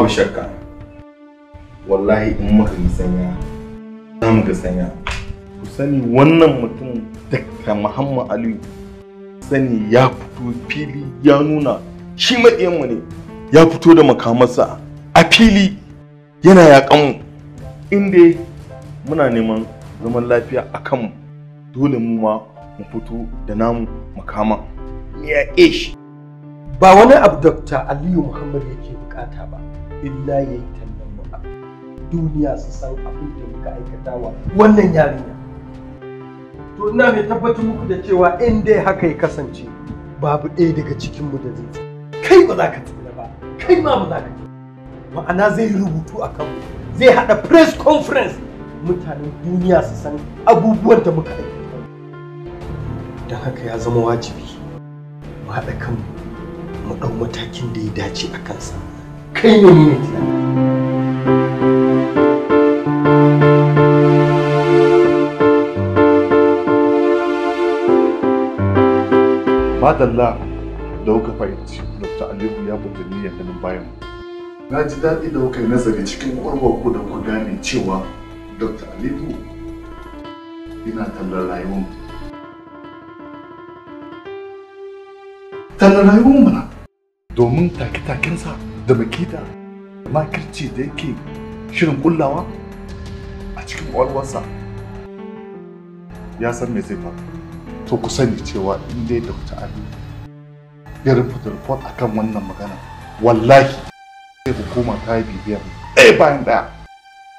Babu shakka wallahi in muka yi sanya za mu ga sanya. Ku sani wannan mutum Dr. Muhammad Aliyu sani ya fito fili ya nuna shi maƙiyanmu ne, ya fito da makamansa a fili yana yaƙan mu. Inda muna neman zaman lafiya a kanmu, dole mu ma mu fito da namu makama mu yaƙe shi. Ba wani abu Dr. Aliyu Muhammad yake bukata ba illa yayi tallan mu a duniya su san abin da muka aikata wa wannan yarinya. To ina mai tabbatar muku da cewa in dai haka ya kasance babu ɗaya daga cikin mu da zai kai ba za ka tsira ba, kai ma ba za ka tsira. Ma'ana zai rubutu a kanmu, zai haɗa press conference, mutanen duniya su san abubuwan da muka aikata. Don haka ya zama wajibi mu haɗa kanmu mu ɗau matakin da ya dace a kansa. Kai ne ne tunani. Madalla da kuka fahimci Dr. Aliyu ya fita niyyar ganin bayan. Na ji daɗi da kuka yi nazari cikin ƙwaƙwalwarku da kuka gane cewa Dr. Aliyu yana tallar rayuwar mu. Tallar rayuwar mana domin take-takensa da makita makirci da yake shirin kullawa a cikin ƙwaƙwalwarsa ya san me zai faru. To ku sani cewa in dai Dr. Aliyu ya rubuta report akan wannan magana, wallahi sai hukuma ta yi bibiyar ɗaya bayan ɗaya.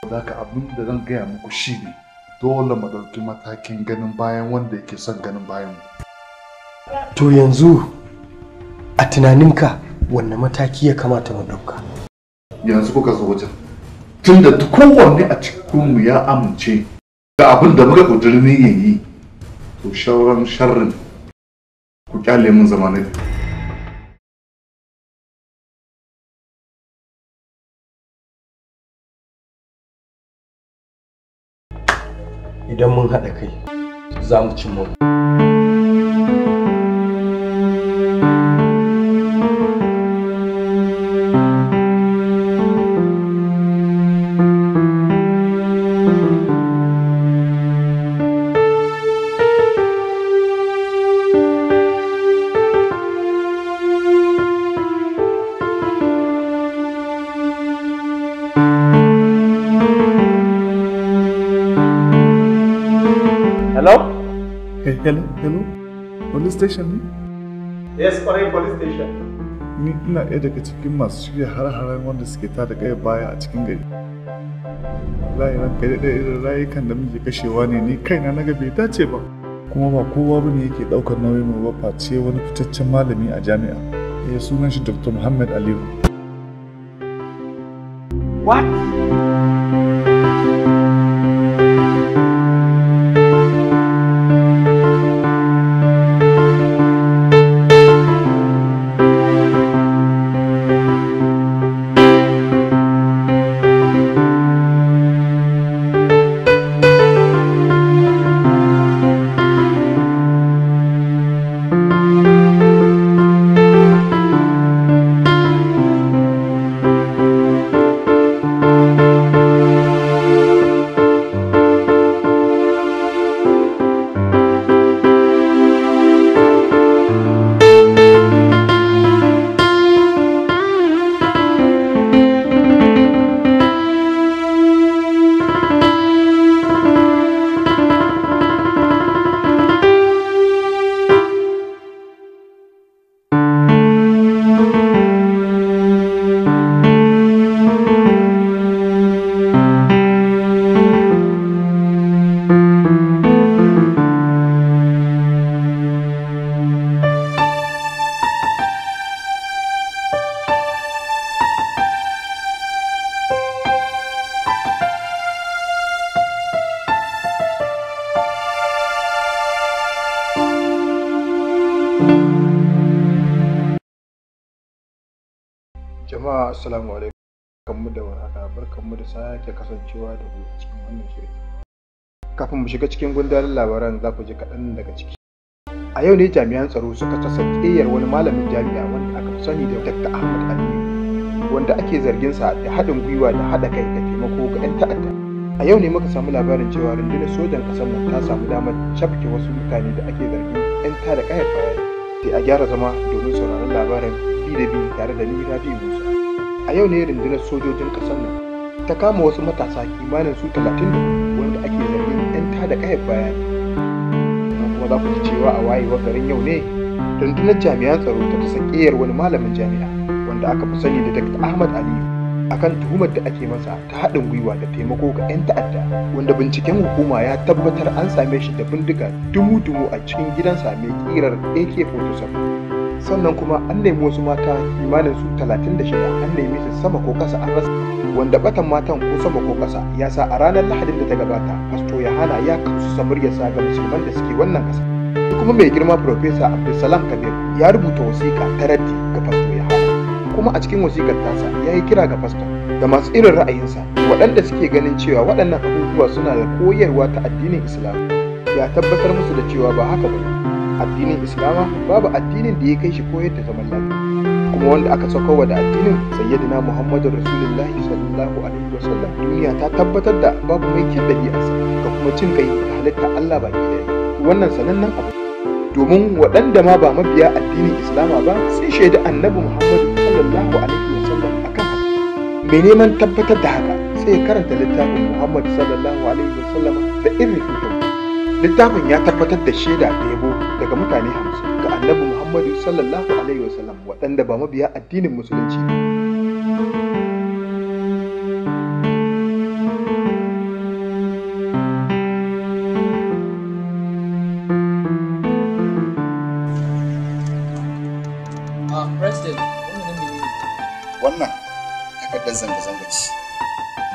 Haka abin da zan gaya muku shine dole mu ɗauki matakin ganin bayan wanda yake son ganin bayan mu. To yanzu a tunaninka wanne mataki ya kamata mu ɗauka? Yanzu kuka zo wajen, tunda kowanne a cikinmu ya amince da abin da muka ƙudiri niyyar yi, to shauran sharrin ku kyale mun zama na biyu. Idan mun haɗa kai za mu cimma. Hello? Hey, hello, hello. Police station ne? Yes, kwarai police station. Ni ina ɗaya daga cikin masu shirya har-haren wanda suke tada kai baya a cikin gari. Wallahi ranka ya daɗe, irin rayukan da muke kashewa ne ni kaina na ga bai dace ba. Kuma ba kowa bane yake ɗaukar nauyin mu ba face wani fitaccen malami a jami'a. Eh, sunan shi Dr. Muhammad Aliyu. What? Jama'a assalamu alaikum. Barkanmu da warhaka, barkanmu da sake kasancewa da ku a cikin wannan shiri. Kafin mu shiga cikin gundarin labaran za ku ji kaɗan daga ciki. A yau ne jami'an tsaro suka tasa ƙeyar wani malamin jami'a wanda aka fi sani da Dr. Ahmad Aliyu wanda ake zargin sa da haɗin gwiwa da haɗa kai da taimako ga 'yan ta'adda. A yau ne muka samu labarin cewa rundunar sojan ƙasar nan ta samu damar cafke wasu mutane da ake zargin 'yan tada kayar baya. Sai a gyara zama domin sauraron labarin bi da bi tare da ni Rabi'u Musa. A yau ne rundunar sojojin ƙasar nan ta kama wasu matasa kimanin su 34 wanda ake zargin 'yan tada kayar baya ne. Kuma za ku ji cewa a wayewar garin yau ne rundunar jami'an tsaro ta tasa ƙeyar wani malamin jami'a wanda aka fi sani da Dr. Ahmad Aliyu akan tuhumar da ake masa ta haɗin gwiwa da taimako ga 'yan ta'adda, wanda binciken hukuma ya tabbatar an same shi da bindiga dumu-dumu a cikin gidansa mai ƙirar AK-47. Sannan kuma an nemi wasu mata kimanin su 36, an nemi su sama ko ƙasa an rasa, wanda batan matan ko sama ko ƙasa ya sa a ranar Lahadin da ta gabata Fasto Yohana ya kausa muryarsa ga musulman da suke wannan ƙasa. Kuma mai girma Profesa Abdulsalam Kabir ya rubuta wasiƙa ta raddi ga Fasto Yohana. Kuma a cikin wasiƙar tasa ya yi kira ga faston da masu irin ra'ayinsa waɗanda suke ganin cewa waɗannan abubuwa suna da koyarwa ta addinin Islam. Ya tabbatar musu da cewa ba haka bane. Addinin Islama babu addinin da ya kai shi koyar da zaman lafiya. Kuma wanda aka saukarwa da addinin Sayyidina Muhammadu Rasulullahi sallallahu alaihi wasallam, duniya ta tabbatar da babu mai kyan ɗabi'arsa ga kuma cin kai da halitta Allah baki ɗaya. Wannan sanannen abu domin waɗanda ma ba mabiya addinin Islama ba sun shaidi Annabi Muhammadu sallallahu alaihi wasallam akan haka. Mai neman tabbatar da haka sai ya karanta littafin Muhammad sallallahu alaihi wasallam da irin fitan. Littafin ya tabbatar da shaida da yabo daga mutane 50 ga Annabi Muhammadu sallallahu alaihi wasallam waɗanda ba mabiya addinin musulunci ba. Wannan takardar zanga-zanga ce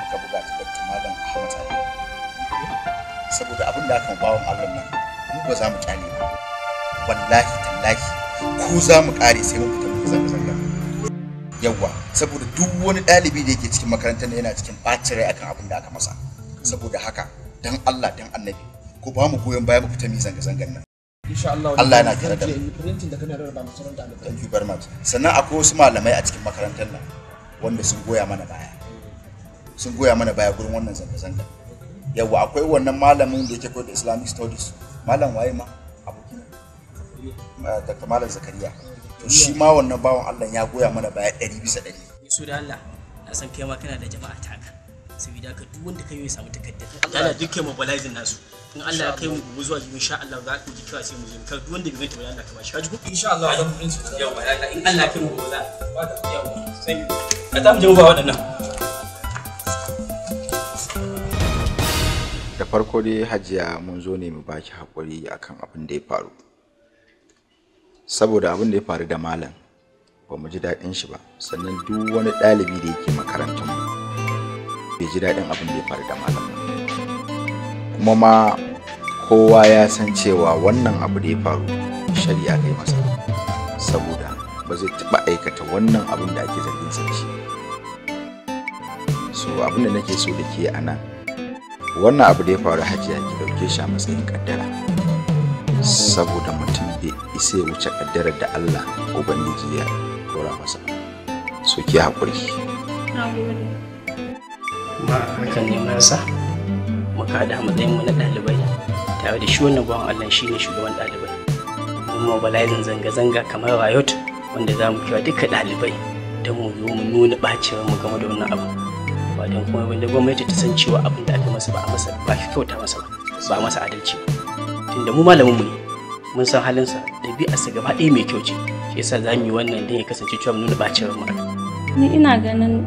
muka buga ta Dr. Malam Ahmad Ali. Saboda abin da aka bawan Allah nan mu ba za mu kyale ba. Wallahi tallahi ko za mu kare sai mun fita muka zanga-zanga. Yawwa, saboda duk wani ɗalibi da yake cikin makarantar nan yana cikin ɓacin rai akan abin da aka masa. Saboda haka dan Allah dan Annabi ko ba mu goyon baya mu fita mu zanga-zangan nan. Insha Allah Allah yana tare da mu. Thank you very much. Sannan akwai wasu malamai a cikin makarantar nan wanda sun goya mana baya. Sun goya mana baya gurin wannan zanga-zanga. Yawwa, akwai wannan malamin da yake koyar da Islamic Studies. Malam waye ma? Abokina. Dr. Malam Zakariya. To shi ma wannan bawan Allah ya goya mana baya 100%. So da Allah, na san kai ma kana da jama'a taka. Saboda haka duk wanda kai ya samu takardar. Allah duk mobilizing nasu. In Allah ya kai mu gobe zuwa jibi insha Allah za ku ji cewa sai mu je kar duk wanda bai ganta ba Allah ka bashi. Ka ji ko? Insha Allah zan principal. Yawa, in Allah ya kai mu gobe za. Yawa, thank you. Ka ta mu je mu ba waɗannan. Da farko dai Hajiya mun zo ne mu baki hakuri akan abin da ya faru. Saboda abin da ya faru da malam ba mu ji daɗin shi ba, sannan duk wani ɗalibi da yake makarantar mu bai ji daɗin abin da ya faru da malam ba. Kuma ma kowa ya san cewa wannan abu da ya faru shari'a kai masa, saboda ba zai taɓa aikata wannan abin da ake zargin sa da shi. So abin da nake so da ke a nan, wannan abu da ya faru Hajiya ki ɗauke shi a matsayin ƙaddara, saboda mutum bai isa ya wuce ƙaddarar da Allah Ubangiji ya ɗora masa. So ki haƙuri. Kuma hakan ne ma muka haɗa matsayin mu na ɗalibai tare da shi wannan bawan Allah shi ne shugaban ɗalibai. Mun mobilizing zanga-zanga kamar riot wanda za mu kira duka ɗalibai don mu zo mu nuna ɓacewar mu game da wannan abu. Ba don kuma wanda gwamnati ta san cewa abin da aka masa ba a masa ba shi kyauta masa ba, ba a masa adalci ba. Tunda mu malamin mu ne, mun san halinsa, ɗabi'arsa gaba ɗaya mai kyau ce. Shi yasa za mu yi wannan don ya kasance cewa mu nuna ɓacewar mu. Ni ina ganin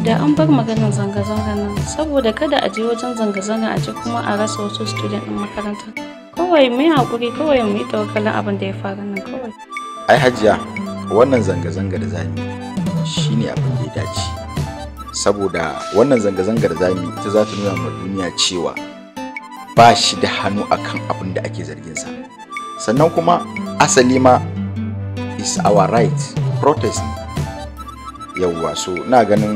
da an bar maganar zanga-zanga nan saboda kada a je wajen zanga-zanga a je kuma a rasa wasu student ɗin makaranta. Kawai mu yi haƙuri, kawai mu yi tawakkalin abin da ya faru nan kawai. Ai Hajiya, wannan zanga-zanga da zamu yi shine abin da ya dace. Saboda wannan zanga-zanga da zamu yi ita za ta nuna ma duniya cewa ba shi da hannu akan abin da ake zargin sa. Sannan kuma asali ma is our right protest. Yawwa, so ina ganin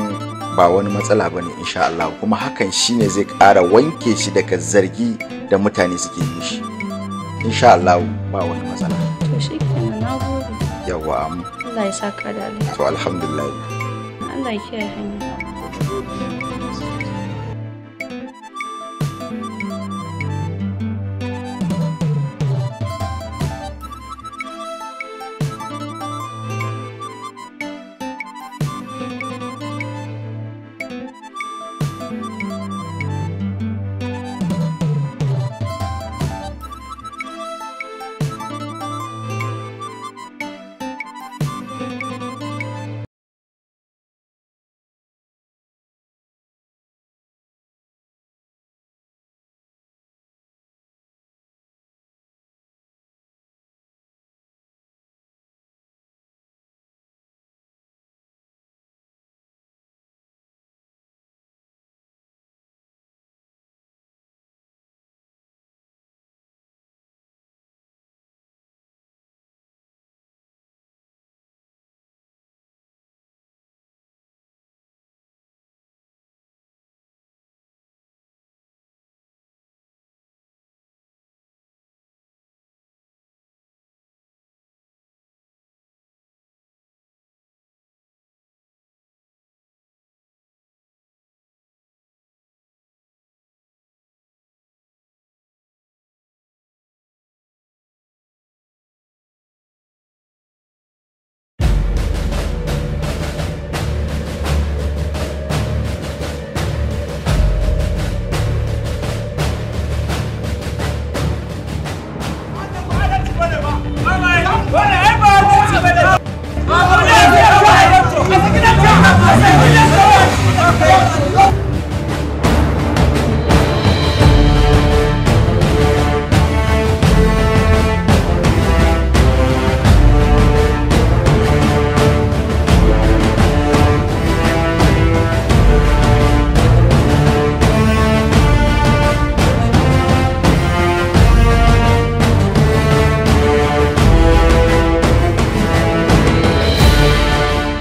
ba wani matsala bane insha Allah, kuma hakan shine zai ƙara wanke shi daga zargi da mutane suke yi mishi. Insha Allah ba wani matsala. To shikenan, nagode. Yawwa, Allah ya saka da alheri. To alhamdulillah. Allah ya kiyaye hanya.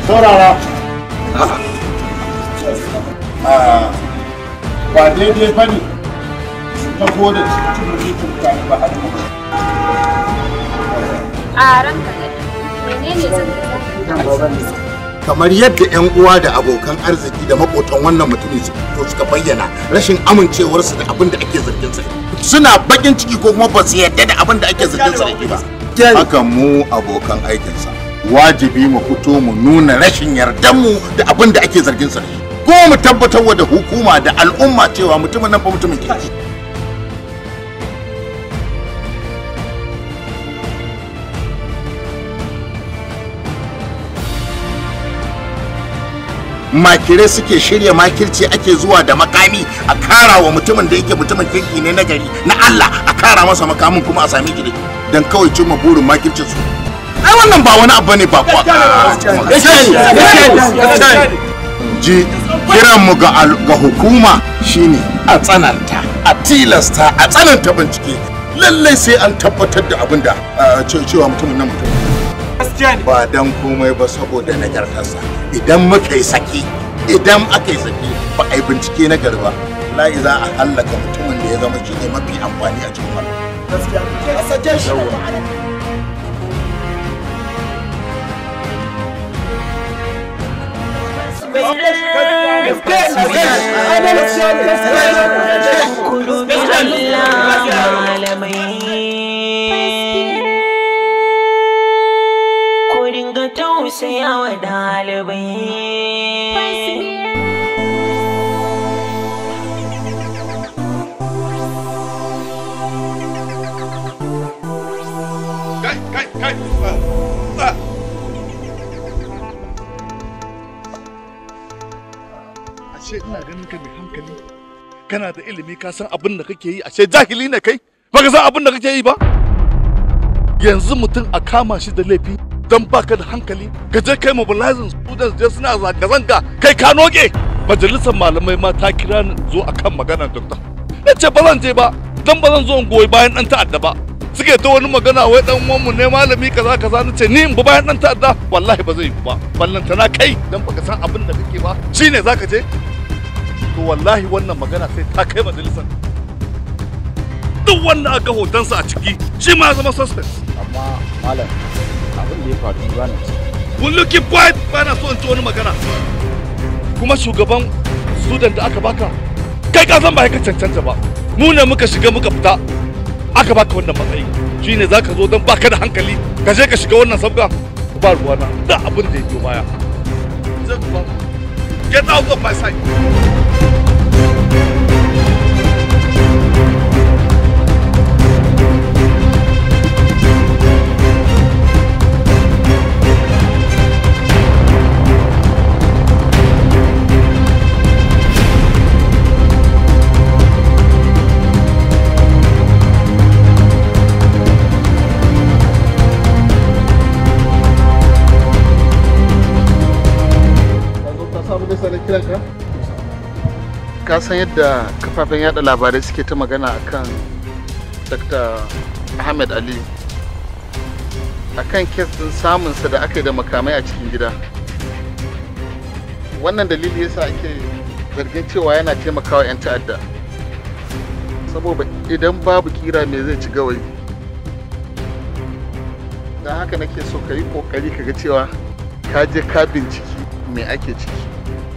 Saurara, ba daidai ba ne ta da cikin mutum mutane ba a duk. A ranka menene zanga-zanga? Kamar yadda 'yan uwa da abokan arziki da makotan wannan mutumin to suka bayyana rashin amincewarsu da abin da ake zargin sa. Suna bakin ciki ko kuma ba su yarda da abin da ake zargin sa ba. Haka mu abokan aikinsa. Wajibi mu fito mu nuna rashin yardanmu da abin da ake zargin sa da shi. Ko mu tabbatar wa da hukuma da al'umma cewa mutumin nan fa mutumin kirki. Makire suke shirya makirci ake zuwa da makami a kara wa mutumin da yake mutumin kirki ne na gari na Allah a kara masa makamin kuma a sami shi dan kawai cimma burin makircin su. Ai wannan ba wani abu ne ba kuwa. Ji kiran mu ga hukuma shine a tsananta, a tilasta, a tsananta bincike. Lallai sai an tabbatar da abin da cewa mutumin nan mutum. Ba dan komai ba saboda nagartarsa. Idan muka yi saki, idan aka yi saki ba a yi bincike na gari ba, wallahi za a hallaka mutumin da ya zama shine mafi amfani a cikin wannan. Gaskiya. Ku dubi Allah malamai, ku dinga tausaya wa ɗalibai. Kai, kai, kai! Ashe ina ganin ka mai hankali, kana da ilimi, ka san abin da kake yi, ashe jahili ne kai, baka san abin da kake yi ba. Yanzu mutum a kama shi da laifi don baka da hankali, ka je kai mobilizing students je suna zanga-zanga, kai ka noke. Majalisar malamai ma ta kira ni zo akan maganar doctor. Na ce ba zan je ba, don ba zan zo in goyi bayan ɗan ta'adda ba. Suke ta wani magana wai dan uwanmu ne malami kaza kaza, na ce ni in bi bayan dan ta'adda wallahi ba zai yi ba. Ballantana kai dan baka san abin da kake ba shine zaka je. To wallahi wannan magana sai ta kai majalisar. Duk wanda aka hotonsa a ciki shi ma zama suspect. Amma malam abin da ya faru ba na Will you keep quiet? Ba na so in ci wani magana. Kuma shugaban student da aka baka, kai ka san ba ka cancanta ba. Mu ne muka shiga muka fita aka baka wannan matsayi. Shine zaka zo don baka da hankali ka je ka shiga wannan sabga, ba ruwana da abin da ya biyo baya. Get out of my sight. Ka san yadda kafafen yada labarai suke ta magana akan Dr. Ahmed Aliyu akan kes din samunsa da aka yi da makamai a cikin gida. Wannan dalili yasa ake zargin cewa yana taimakawa 'yan ta'adda, saboda idan babu kira me zai ci gawayi. Don haka nake so ka yi kokari ka ga cewa ka je ka binciki me ake ciki.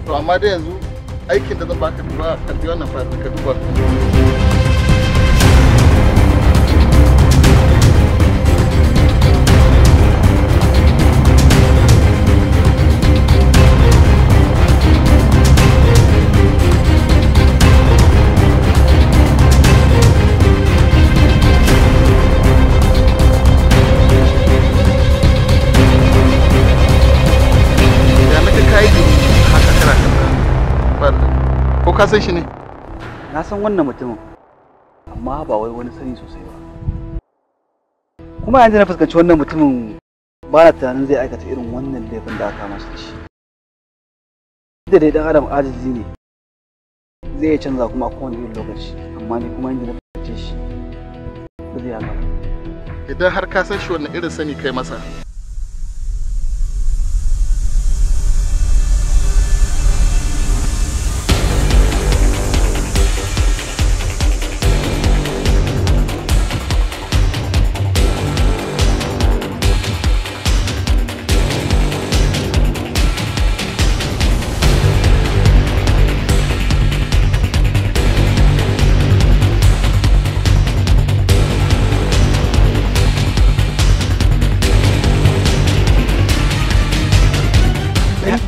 To amma da yanzu aikin da zan baka duba, karbi wannan fayil ka duba. Ya naka kai haka kana kallon ko ka san shi ne? Na san wannan mutumin, amma ba wai wani sani sosai ba. Kuma yanzu na fuskanci wannan mutumin ba na tunanin zai aikata irin wannan laifin da aka masa shi. Da dai dan adam ajizi ne, zai iya canza kuma a kowane irin lokaci, amma ni kuma yanzu na fuskance shi ba zai haka ba. Idan har ka san shi, wannan irin sani kai masa?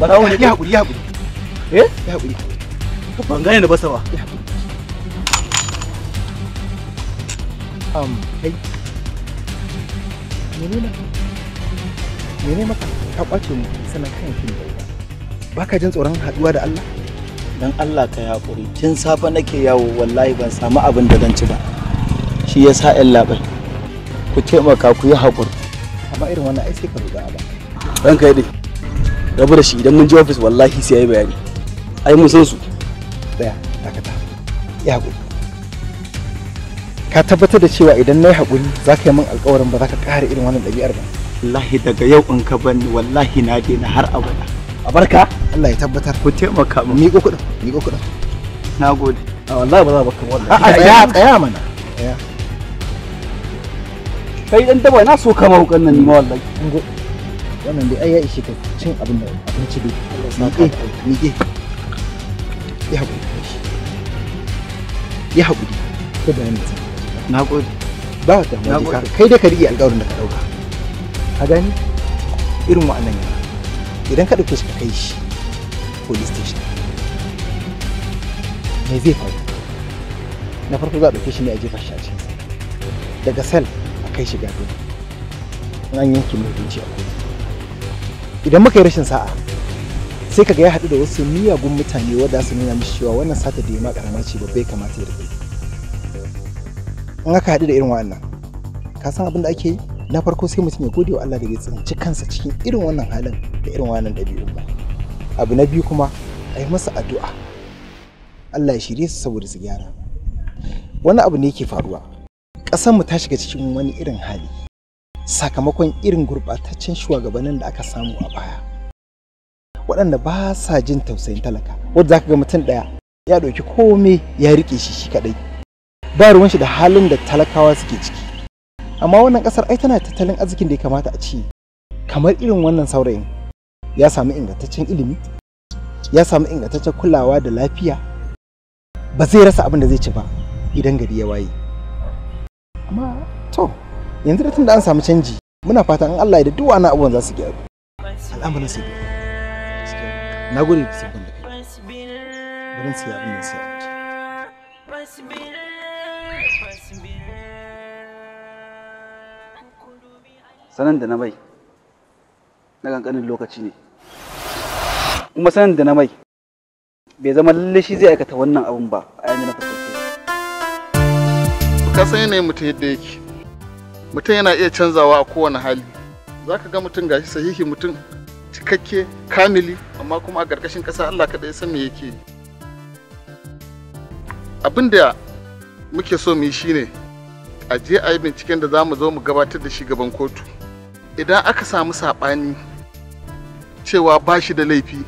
Barawo ne. Ya haƙuri, ya haƙuri. Eh? Ya haƙuri. Ban gane da basa ba. Kai. Mene maka? Mene maka? Ka kwace mu sannan kan kin da ba. Baka jin tsoron haɗuwa da Allah? Dan Allah ka yi haƙuri. Tun safe nake yawo wallahi ban samu abin da zan ci ba. Shi yasa ƴan labai. Ku taimaka ku yi haƙuri. Amma irin wannan ai sai ka roƙa ba. Ranka ya dai. Rabu da shi, idan mun je ofis wallahi sai yayi bayani. Ai mun san su. Tsaya, dakata. Ya haƙuri. Ka tabbatar da cewa idan na yi haƙuri za ka yi min alƙawarin ba za ka ƙara irin wannan ɗabi'ar ba. Wallahi daga yau in ka bani wallahi na daina har abada. A barka? Allah ya tabbatar. Ku taimaka min. Miƙo kuɗin, miƙo kuɗin. Nagode. A wallahi ba za baka wallahi. A'a tsaya, tsaya mana. Tsaya. Kai dan daba na so kama hukan nan ni ma wallahi. Ungo. Wannan dai ai ya ishe ka cin abin da abinci dai. Miƙe, miƙe. Ya haƙuri. Ya haƙuri. Ko bayan da zan. Nagode. Ba wata damuwa ka. Kai dai ka riƙe alƙawarin da ka ɗauka. Ka gani? Irin wa'annan yara. Idan ka ɗauke shi ka kai shi police station, me zai faru? Na farko za a ɗauke shi ne a jefa shi a cikin cell. Daga cell a kai shi gado. In an yanke mai hukunci a kotu. Idan muka yi rashin sa'a, sai kaga ya haɗu da wasu miyagun mutane wadda su nuna mishi cewa wannan sata da ya ma ƙarama ce, babba ya kamata ya rike. In aka haɗu da irin wa'annan, ka san abin da ake yi? Na farko sai mutum ya gode wa Allah da bai tsinci kansa cikin irin wannan halin da irin wannan ɗabi'un ba. Abu na biyu kuma a yi masa addu'a Allah ya shirye su saboda su gyara. Wani abu ne yake faruwa, ƙasar mu ta shiga cikin wani irin hali sakamakon irin gurɓataccen shugabannin da aka samu a baya, waɗanda ba sa jin tausayin talaka, wanda zaka ga mutum ɗaya ya ɗauki komai ya riƙe shi shi kaɗai, ba ruwan shi da halin da talakawa suke ciki. Amma wannan kasar ai tana tattalin arzikin da ya kamata a ce kamar irin wannan saurayin ya samu ingantaccen ilimi, Ya samu ingantaccen kulawa da lafiya, ba zai rasa abin da zai ci ba idan gari ya waye. Amma to yanzu da tunda an samu canji, muna fatan in Allah ya da duk wani abubuwan za su gyaru. Al'amarin sai dai. Na gode da sabon da kai. Bari siya abin da siya. Sanan da na mai na kankanin lokaci ne, kuma sanan da na mai bai zama lalle shi zai aikata wannan abun ba a yanzu na fuskance. Ka san yanayin mutum yadda yake, mutum yana iya canzawa a kowane hali. Za ka ga mutum gashi sahihi, mutum cikakke kamili, amma kuma a ƙarƙashin ƙasa Allah kaɗai ya san me yake yi. Abin da muke so mu yi shine a je a yi binciken da za mu zo mu gabatar da shi gaban kotu. Idan aka samu saɓani cewa ba shi da laifi,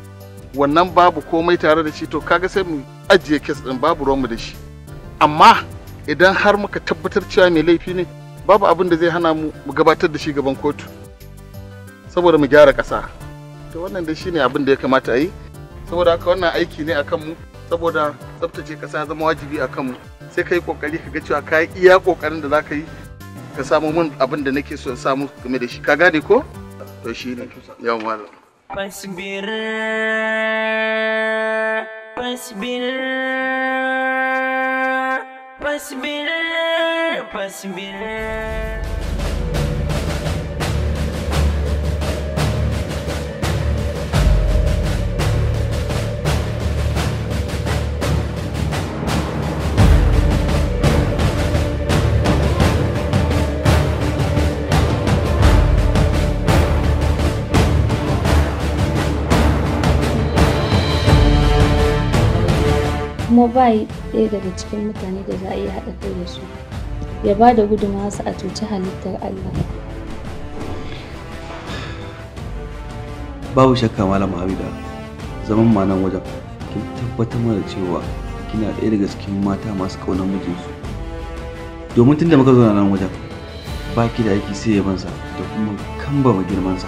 wannan babu komai tare da shi, to kaga sai mu ajiye kes ɗin, babu ruwanmu da shi. Amma idan har muka tabbatar cewa mai laifi ne, babu abin da zai hana mu mu gabatar da shi gaban kotu saboda mu gyara ƙasa. To wannan dai shine abin da ya kamata a yi. Saboda haka wannan aiki ne akan mu, saboda tsaftace ƙasa ya zama wajibi akan mu. Sai ka yi ƙoƙari ka ga cewa ka yi iya ƙoƙarin da za ka yi ka samu min abin da nake so in samu game da shi. Ka gane ko? To shi ne. Yawan malam. Fasbir, fasbir, fasbir, fasbir. Kuma ba ɗaya daga cikin mutane da za a iya haɗa kai da su ya ba da gudunmawarsa a cuci halittar Allah. Babu shakka Malama Abida, zaman ma nan wajen kin tabbatar mana cewa kina ɗaya daga cikin mata masu ƙaunar mijinsu. Domin tunda muka zauna nan wajen ba ki da aiki sai yabansa da kuma kambama girmansa.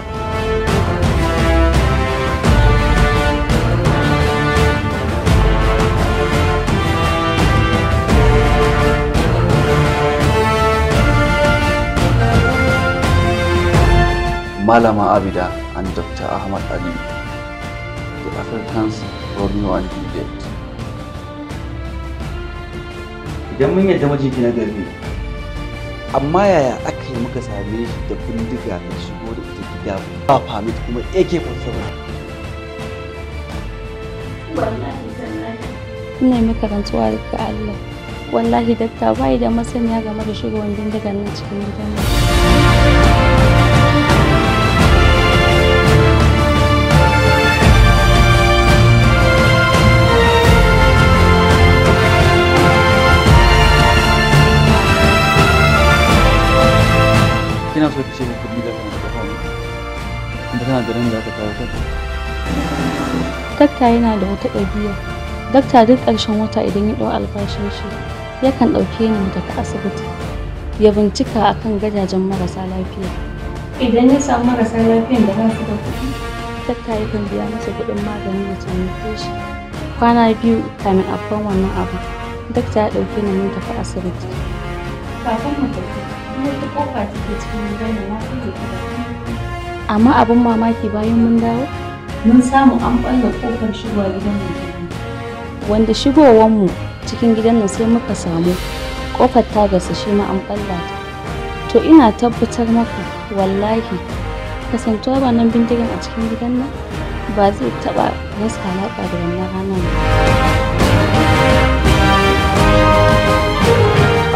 Malama Abida and Dr. Ahmad Ali, the Africans Romeo and Juliet. Idan mun yadda mijinki na gari ne, amma yaya aka yi muka same shi da bindiga na shigo da ita gida ba permit kuma AK-47? Wallahi tallahi. Ina maka rantsuwa ga Allah. Wallahi dakta bai da masaniya game da shigowar bindigar nan cikin gidan nan. Kina so ki ce mun kudi da kana da kafa ne? Kuma tana da ran da ta kawo kanta. Dakta yana da wata ɗabi'a. Dakta duk ƙarshen wata idan ya ɗau albashin shi, yakan ɗauke ni mu tafi asibiti. Ya bincika akan gadajen marasa lafiya. Idan ya samu marasa lafiyan da ba su da kuɗi, dakta yakan biya masa kuɗin magani ya taimake shi. Kwana biyu kamin afkuwan wannan abu, dakta ya ɗauke ni mun tafi asibiti. Kafin mu tafi, wata kofa take cikin gidan nan na kulle ta da. Amma abin mamaki bayan mun dawo, mun samu an ɓalla kofar shigowa gidan nan kenan. Wanda shigowar mu cikin gidan nan sai muka samu kofar ta gasa shi ma an ɓalla ta. To ina tabbatar maka wallahi kasantuwar wannan bindigan a cikin gidan nan ba zai taɓa rasa alaƙa da wannan ranar ba.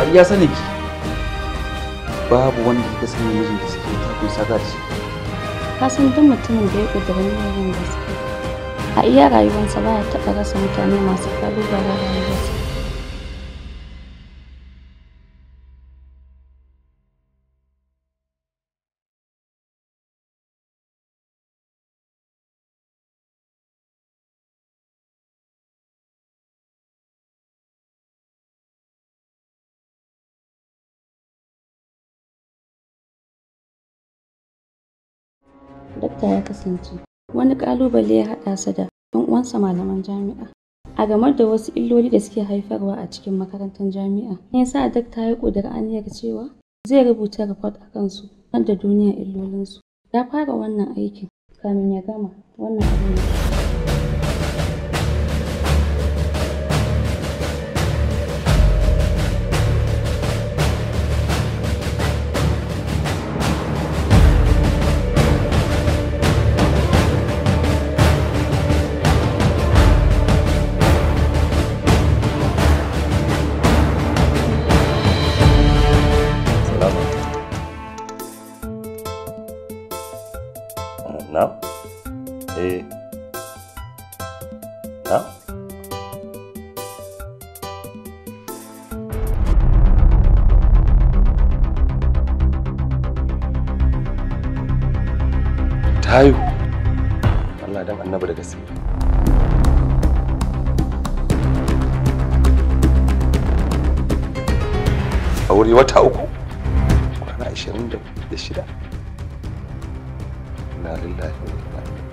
A iya sani ki babu wanda kika sani mijinki suke takun saka da shi. Ka san duk mutumin da ya ƙudiri niyyar yin gaskiya a iya rayuwarsa baya taɓa rasa mutane masu ƙalubalen rayuwarsa. Dakta ya kasance wani ƙalubale ya haɗa sa da 'Yan uwansa malaman jami'a a game da wasu illoli da suke haifarwa a cikin makarantar jami'a. Ya sa dakta ya ƙudiri aniyar cewa zai rubuta report a kansu da duniya illolinsu. Ya fara wannan aikin kamin ya gama wannan abin. Na? Eh. Na? Tayo. Allah dan annabi da gaske. A wuri wata uku. Kwana 26. Inna lillahi wa inna ilaihi.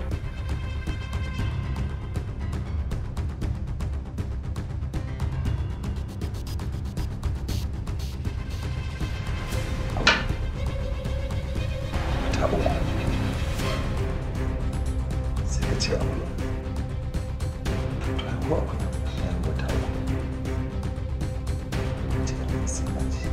Wata uku. Sai ka ce abu. To ai ko akwai wata uku. Ce sai ka ce.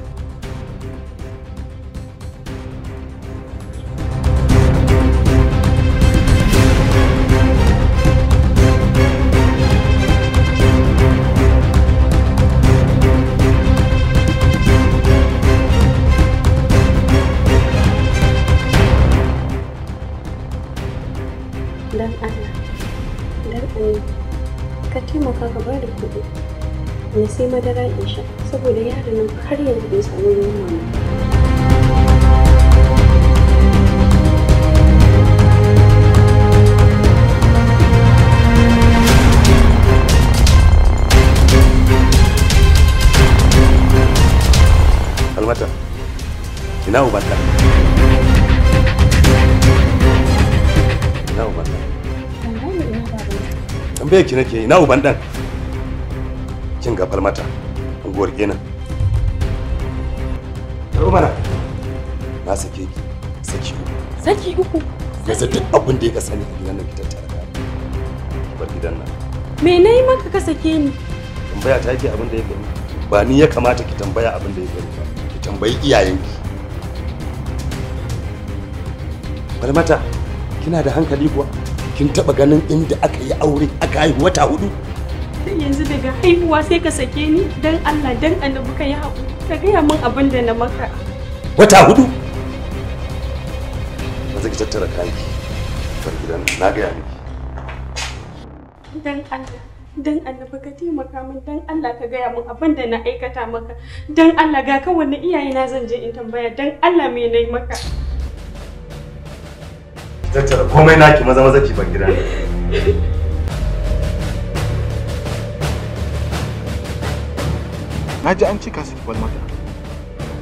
Dan Allah, dan Allah, ka taimaka ka bada kuɗi na sai madara in sha saboda yaron nan har yanzu bai samu ruwan mama. Falmata, ina ubanka? Ina uban ɗan? Tambayar ki nake, ina uban ɗan? Kin ga Falmata, unguwar kenan. Karɓi mana. Na sake ki, saki uku. Saki uku? Yanzu duk abin da ya sani a gidan nan ki tattara ka. Ki bar gidan nan. Me na yi maka ka sake ni? Tambaya ta yake abin da ya gani. Ba ni ya kamata ki tambaya abin da ya gani ba. Ki tambayi iyayenki. Falmata, kina da hankali kuwa? Kin taba ganin inda aka yi aure aka haihu wata 4? Yanzu daga haihuwa sai ka sake ni? Dan Allah dan annabi ka yi haƙuri. Ka gaya min abin da na maka. Wata 4? Maza ki tattara kayanki. Bar gidan na gaya miki. Dan Allah, dan annabi ka taimaka min, dan Allah ka gaya min abin da na aikata maka. Dan Allah ga ka wanne iyayena zan je in tambaya dan Allah me nayi maka. Tattara komai naki maza maza ki bar gidan. Na ji an ce ka saki Falmata.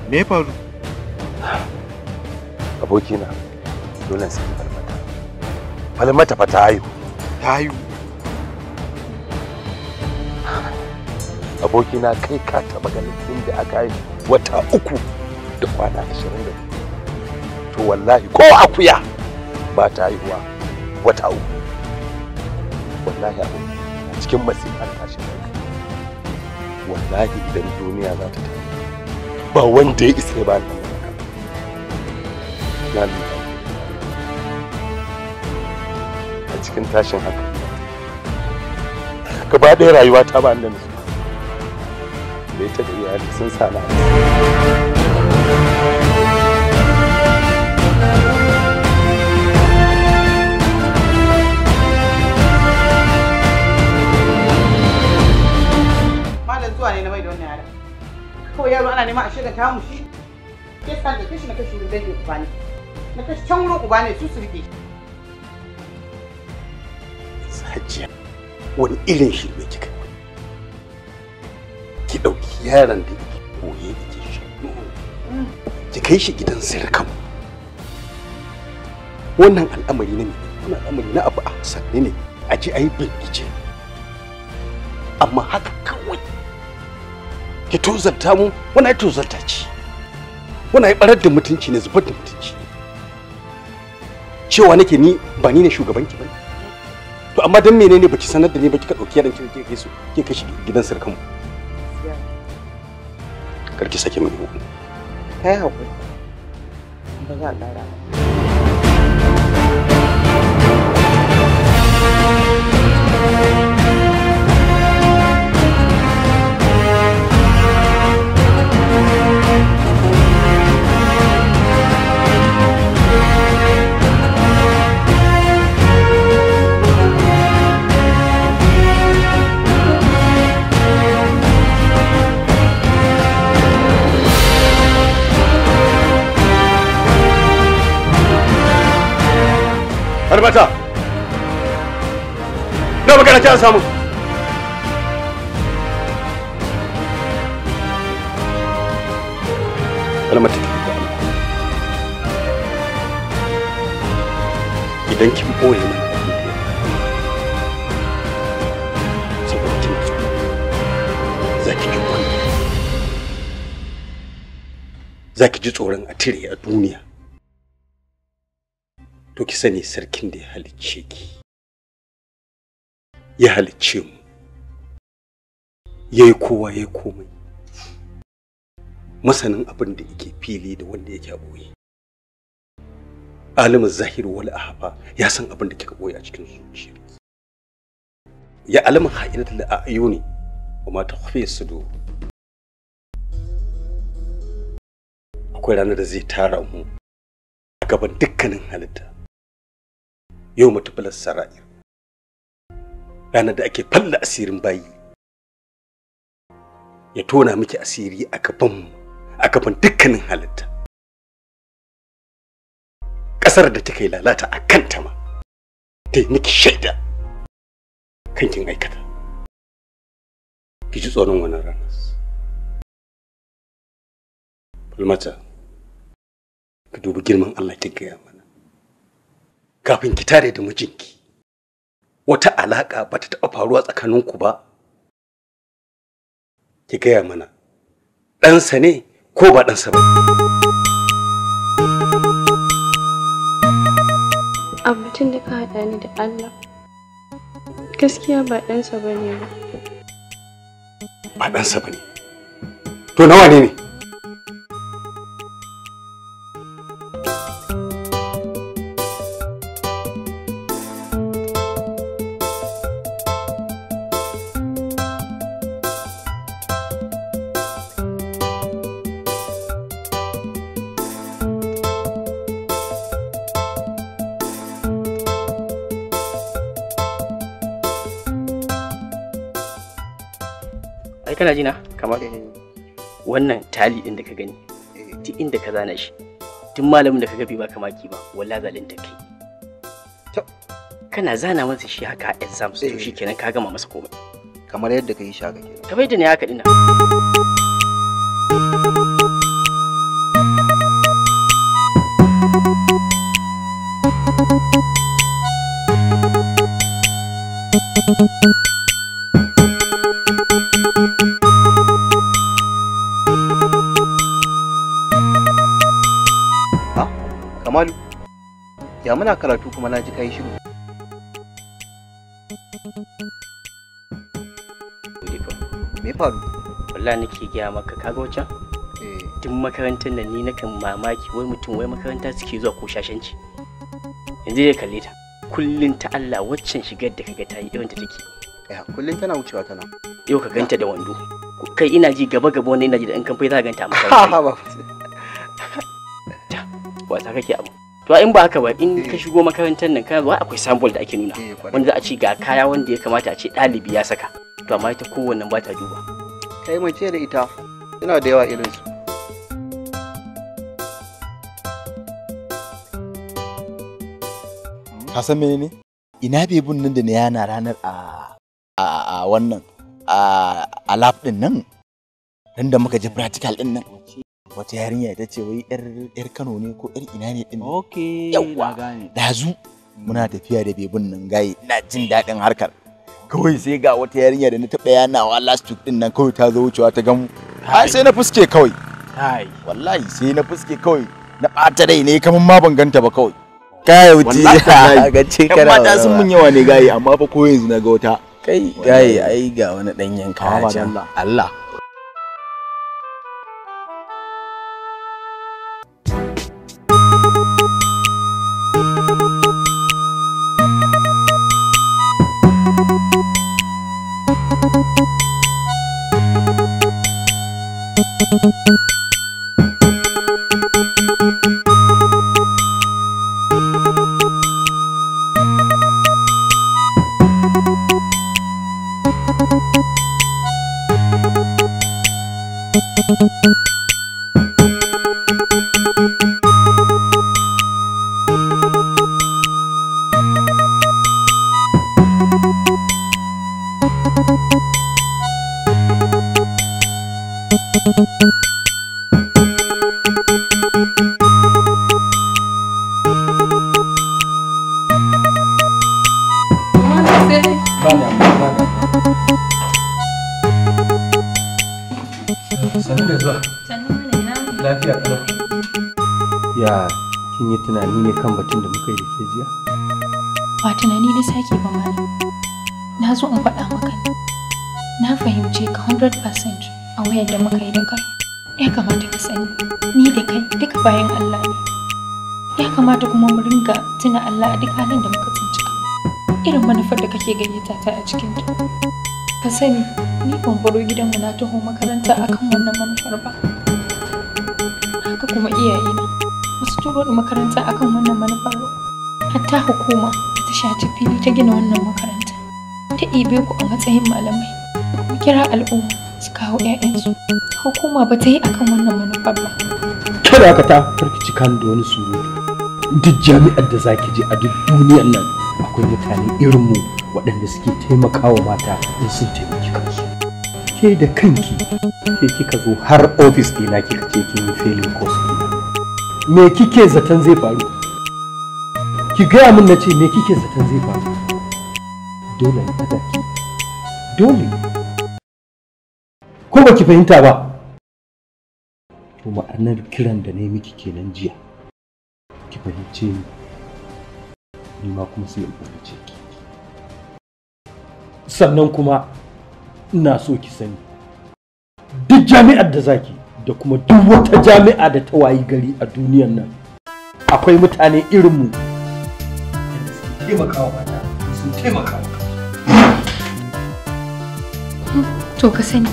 Me ya faru? Abokina, dole saki Falmata. Falmata fa ta haihu. Ta haihu. Abokina kai ka taba ganin inda aka haihu wata 3 da kwana 24. To wallahi ko akuya ba ta haihuwa wata 3. Wallahi abu a cikin masifar tashin hankali. Wallahi idan duniya za ta tafi ba wanda ya isa ya bani haka. Na lura a cikin tashin hankali gaba ɗaya rayuwa ta ba da nutsuwa. Da ita da iyali sun sa na. Zuwa ne na mai da wannan yaron. Kawai yaro ana nema a shiga ta mu shi. Ke san da kashi na kashi wurin dangin uba ne. Na kashi can wurin uba ne su su rike. Hajiya, wani irin shirme kika yi? Ki ɗauki yaron da yake koye yake shan nono. Ki kai shi gidan sirkan. Wannan al'amari na ne, wannan al'amari na abu a sanne ne. A je a yi bincike. Amma haka kawai ki tozarta mu, wannan ai tozarta ce. Wannan ai barar da mutunci ne, zubar da mutunci. Cewa nake ni ba ni ne shugaban ki bane. To amma dan menene baki sanar da ni ba kika dauki yaran ki kika kai su kika kai shi gidan sirkan mu? Kar ki sake min hukum. Kai hakuri. Ba za a ƙara ba. Harbata! Na magana ki an samu. Kalmar ta tafi da Allah. Idan kin boye mana abin da ya faru, saboda kina tsoro, za ki ji kunya. Za ki ji tsoron a tire a duniya. To ki sani sarkin da ya halicce ki, ya halicce mu, ya yi kowa ya yi komai, masanin abin da yake fili da wanda yake a ɓoye. Alimin zahiri wal ahfa ya san abin da kika ɓoye a cikin zuciyarki. Ya alimin ha'inatul a'yuni wa ma tukhfi sudur. Akwai ranar da zai tara mu a gaban dukkanin halitta. Yau mutubular sara'ir, ranar da ake falla asirin bayi, ya tona miki asiri a gaban a gaban dukkanin halitta. Ƙasar da kika yi lalata a kanta ma ta yi miki shaida kan kin aikata. Ki ji tsoron wannan ranar. Falmata, ki dubi girman Allah ki gaya mana. Kafin ki tare da mijinki, wata alaƙa ba ta taɓa faruwa tsakaninku ba. Ki gaya mana, ɗansa ne ko ba ɗansa ba? Abincin da ka haɗa ni da Allah, gaskiya ba ɗansa ba ne ba. Ba ɗansa ba ne? To nawa ne ne? Ai kana jina kamar wannan tali din da ka gani, duk inda ka zana shi, duk malamin da ka ga bai baka maki ba, wallahi zalunta kai. Kana zana masa shi haka a exams, to shikenan ka gama masa komai. Kamar yadda ka yi shi haka kenan. Kamar yadda ne haka dinnan. Kamalu, ya muna karatu kuma na ji kai shiru. Me faru? Wallahi nake gaya maka, kaga wancan? Duk makarantar nan ni nakan mamaki, wai mutum wai makaranta suke zuwa ko shashanci. Yanzu ya kalle ta. Kullun ta Allah waccan shigar da kaga ta yi irin ta take. Eh, kullun tana wucewa tana. Yau ka ganta da wando. Kai ina ji gaba gaba wannan ina ji da in kamfai za ka ganta a makaranta. Wasa kake abu. To in ba haka ba, in ka shigo makarantar nan kana zuwa akwai sample da ake nuna wanda za a ce ga kaya wanda ya kamata a ce ɗalibi ya saka. To amma ita kowannen ba ta duba. Kai mace da ita suna da yawa irin su. Ka san menene? Ina bebun nan da na yana ranar a wannan a lab din nan, nan da muka je practical din nan. Wata yarinya ita ce wai yar Kano ne ko yar ina ne din. Okay, yawwa. Dazu Muna tafiya da bebin nan gaye, ina jin daɗin harkar. Kawai sai ga wata yarinya da na taɓa yanawa last week din nan kawai ta zo wucewa ta gamu. Ai sai na fuske kawai. Kai. Wallahi sai na fuske kawai. Na ɓata rai ne kamar ma ban ganta ba kawai. Kai wuce Wallahi ga ce Yan kana mata sun mun yawa ne gaye, amma fa ko yanzu na ga wata. Kai gaye, ai ga wani ɗanyen A'a, kaya ba can. Allah. Allah. Ba da ba da. Sannu da zuwa. Lafiya kalau. Ya kin yi tunani ne kan batun da muka yi da ke jiya? Ba tunani na sake ba malam. Na zo in faɗa maka ne. Na fahimce ka 100% a wayar da muka yi da kai. Ya kamata ka sani, ni da kai duka bayan Allah ne. Ya kamata kuma mu ringa tuna Allah a duk halin da muka tsinci kanmu. Irin manufar da kake gayyata ta a cikin ta. Ka sani, ni ban baro gidanmu na taho makaranta akan wannan manufar ba. Haka kuma iyayena ba su turo ni makaranta akan wannan manufar ba. Hatta hukuma da ta shaci fili ta gina wannan makaranta. Ta ɗibe ku a matsayin malamai. Ku kira al'umma su kawo 'ya'yansu. Hukuma ba ta yi akan wannan manufar ba. Kada ka ta karki cika ni da wani surutu. Duk jami'ar da zaki je a duk duniyar nan akwai mutane irin mu waɗanda suke taimakawa mata in sun taimaki kansu. Ke da kanki ke kika zo har ofis ɗina kika ce kin yi failing course ɗina. Me kike zaton zai faru? Ki gaya min na ce me kike zaton zai faru? Dole in ɗaga ki. Dole. Ko ba ki fahimta ba? To ma'anar kiran da na yi miki kenan jiya. Ki fahimce ni. Ni ma kuma sai in fahimce ki. Sannan kuma ina so ki sani duk jami'ar da zaki da kuma duk wata jami'a da ta wayi gari a duniyar nan akwai mutane irinmu da suke taimakawa mata sun taimakawa To ka sani,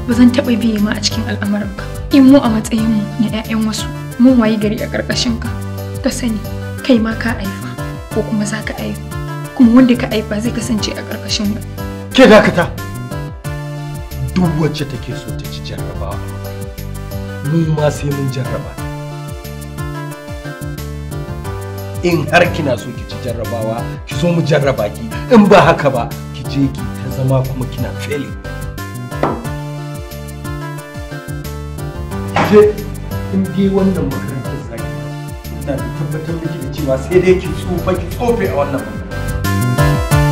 ba zan taɓa biye ma a cikin al'amuranka. In mu a matsayinmu na 'ya'yan wasu, mun wayi gari a ƙarƙashinka. Ka sani, kai ma ka aifa ko kuma za ka aifa. Kuma wanda ka aifa zai kasance a ƙarƙashin mu. Ke dakata! Duk wacce take so ta ci jarrabawa a makaranta, mu ma sai mun jarraba ta. In har kina so ki ci jarrabawa, ki zo mu jarraba ki. In ba haka ba, ki je ki ta zama kuma kina failing. Ki je in dai wannan makarantar zaki, ina da tabbatar miki da cewa sai dai ki tsufa ki tsofe a wannan makarantar.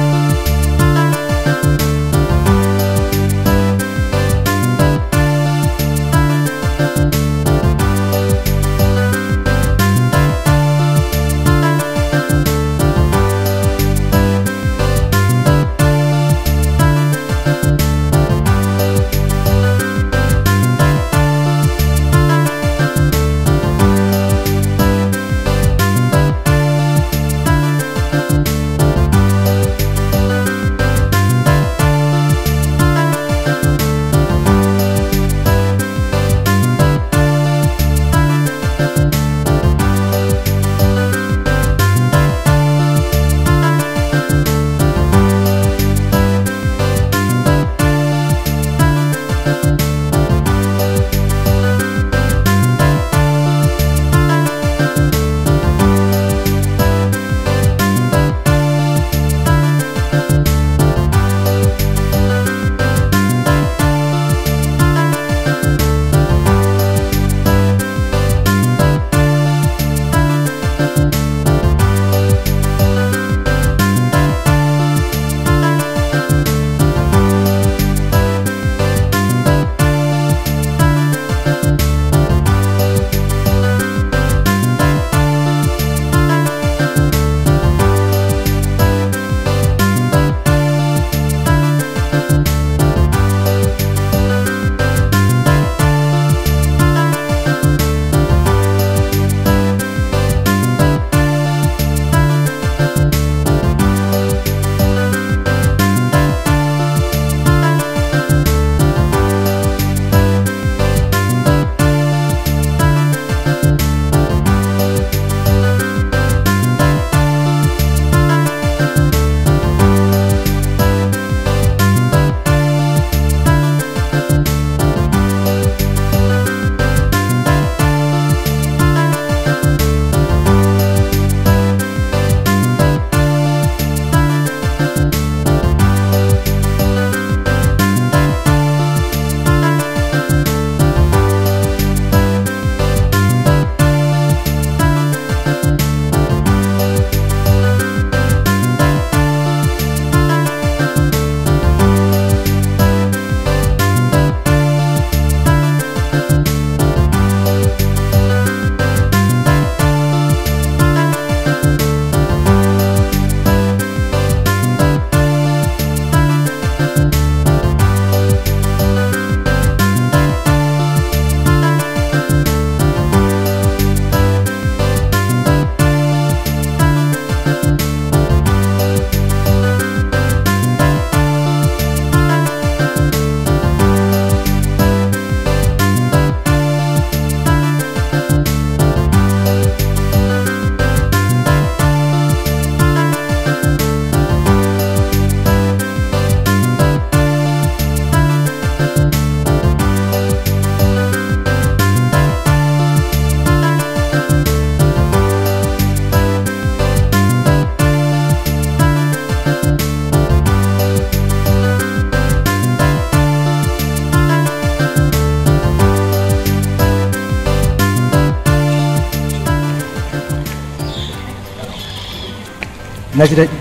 Na ji daɗi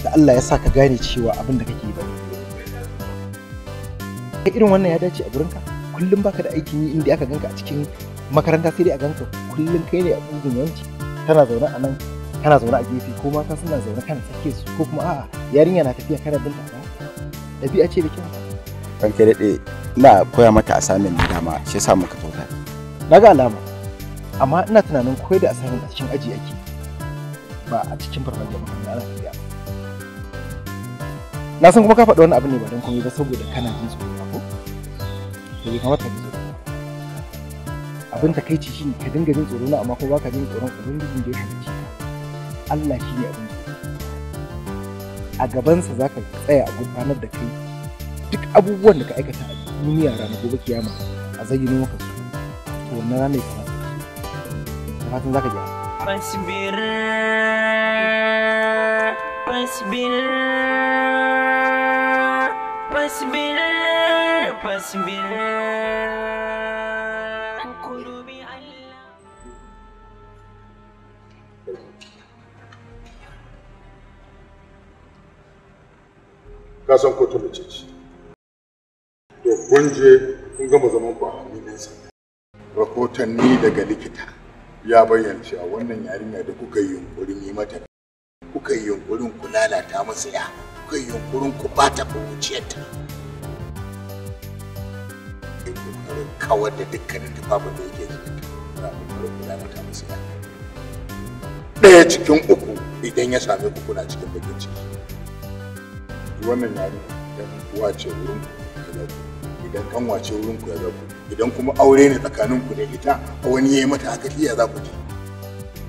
da Allah ya sa ka gane cewa abin da kake yi ba. Irin wannan ya dace a gurinka? Kullum baka da aikin yi, inda aka ganka a cikin makaranta sai dai a ganka kullum kai ne a bugun yawanci. Kana zaune a nan, kana zaune a gefe, ko mata suna zaune kana tsake su, ko kuma a'a yarinya na tafiya kana binta a baya. Ɗabi'a ce da kyau. Ranka daɗe, ina koya mata assignment ne dama, shi yasa muka tauta. Na ga alama, amma ina tunanin koyar da assignment a cikin aji ake, ba a cikin farfajiyar makaranta ana tafiya. Na san kuma ka faɗi wani abu ne ba don komai ba saboda kana jin tsoro ko? To bai kamata ka ji tsoro. Abin takaici shine ka dinga jin tsoro na, amma kuma baka jin tsoron Ubangijin da ya halicce ka. Allah shine abin tsoro. A gabansa zaka tsaya a gurfanar da kai duk abubuwan da ka aikata a duniya ranar gobe kiyama a zayyano maka su. To wannan ranar ya kamata ka so. Da fatan zaka gyara. Fasbir, fasbir, fasbir, fasbir. Ka san ko ta mace ce. To kun je kun gama zaman ku a hannun 'yan sanda. Rahotanni daga likita ya bayyana cewa wannan yarinya da kuka yi yunkurin yi mata, kuka yi yunkurin ku lalata masa ya, kuka yi yunkurin ku bata kuruciyarta. Kokarin kawar da dukkanin tufafin da yake jikinta, kuna kokarin ku lalata masa ya. Ɗaya cikin uku idan ya same ku kuna cikin bakin ciki. Wannan yarinya idan uwa ce wurin ku ya za ku, idan kanwa ce wurin ku ya za ku, idan kuma aure ne tsakanin ku da ita wani ya yi mata haka ya za ku ji.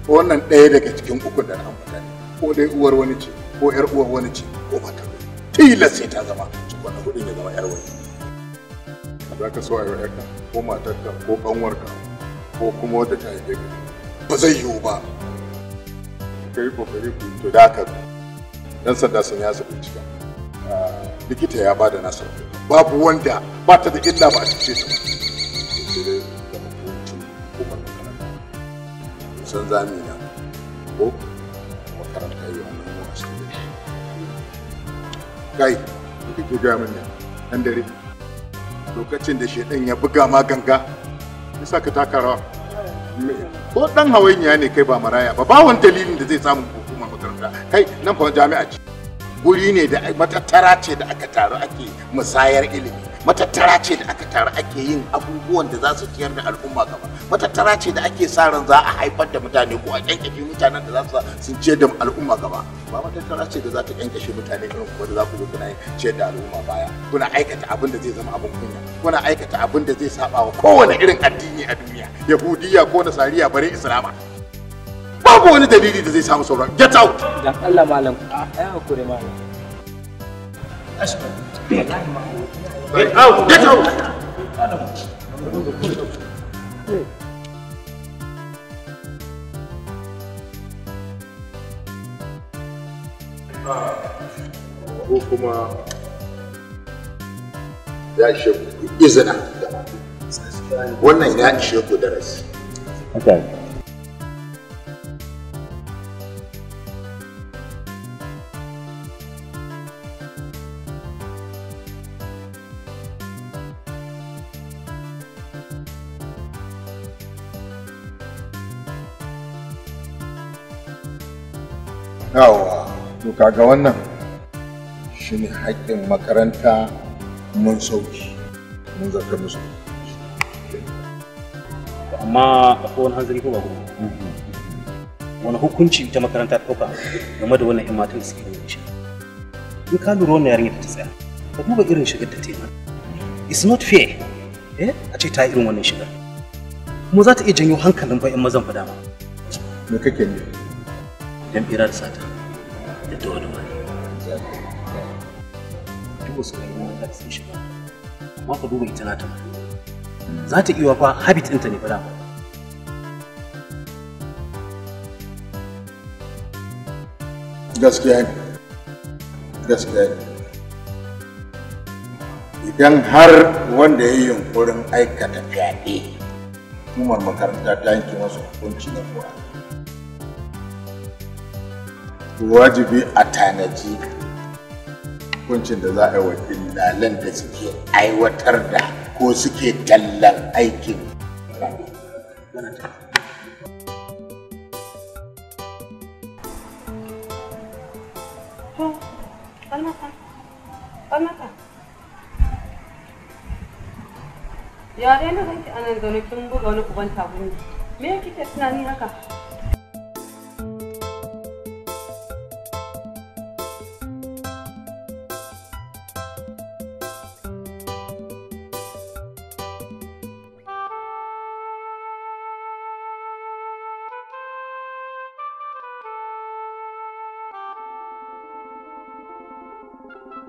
Wannan ɗaya daga cikin ukun da na ambata ne, ko dai uwar wani ce, ko ƴar uwar wani ce, ko matar wani. Tilas sai ta zama cikon na hudun ya zama ƴar wani. Za ka so a yi wa ƴarka ko matarka ko ƙanwarka ko kuma wadda ta haife ka. Ba zai yiwu ba. Ka yi kokari ku to da haka ɗan sanda sun yasa bincika. Likita ya bada nasa, babu wanda ba ta da illa ba a cuce ta ba. Sai dai da hukuncin hukumar makaranta san zami na ko makaranta yi wannan wasu da kai da kake gaya min ne ɗan dare lokacin da shedan ya buga ma ganga ya sa ka taka rawa ko ɗan hawainiya ne kai ba maraya ba, ba wani dalilin da zai samu hukumar makaranta kai nan fa jami'a ce. Guri ne da matattara ce da aka taru ake musayar ilimi, matattara ce da aka taru ake yin abubuwan da za su ciyar da al'umma gaba, matattara ce da ake sa ran za a haifar da mutane ko a kyankyashe mutanen da za su ciyar da al'umma gaba. Ba matattara ce da za ta kyankyashe mutane irin kuma da za ku zo kuna ciyar da al'umma baya, kuna aikata abin da zai zama abin kunya, kuna aikata abin da zai saba wa kowane irin addini a duniya, Yahudiya ko Nasariya bare Islama. Babu wani dalili da zai samu sauran. Get out! Dan Allah malam, ai hakuri malam. Get out! Get out! Ko kuma ya ishe ku izina wannan ya ishe ku darasi. Okay. Yawa, to kaga wannan shine haƙƙin makaranta mun sauki mun zartar musu. Amma akwai wani hanzari ko ba ku? Wani hukunci ita makaranta ta ɗauka game da wannan 'yan matan da suke yin shi? In ka lura wannan yarinya ta tsaya, ka duba irin shigar da ta yi. It's not fair, eh? A ce ta yi irin wannan shigar. Kuma za ta iya janyo hankalin fa 'yan mazan fa dama. Me kake nufi? Dan bera da sata da dawa da wani. Duba su kai mata da sun shiga. Amma ka duba ita nata ma. Za ta iya fa habit ɗinta ne fa dama. Gaskiya ne. Gaskiya ne. Idan har wanda ya yi yunkurin aikata fyaɗe, hukumar makaranta ta yanke masa hukunci na kuwa. Wajibi a tanaji hukuncin da za a yi wa dillalan da suke aiwatar da ko suke tallan aikin. Falmata. Ya dai na ganki anan zaune kin buga wani uban tagumi. Me kike tunani haka?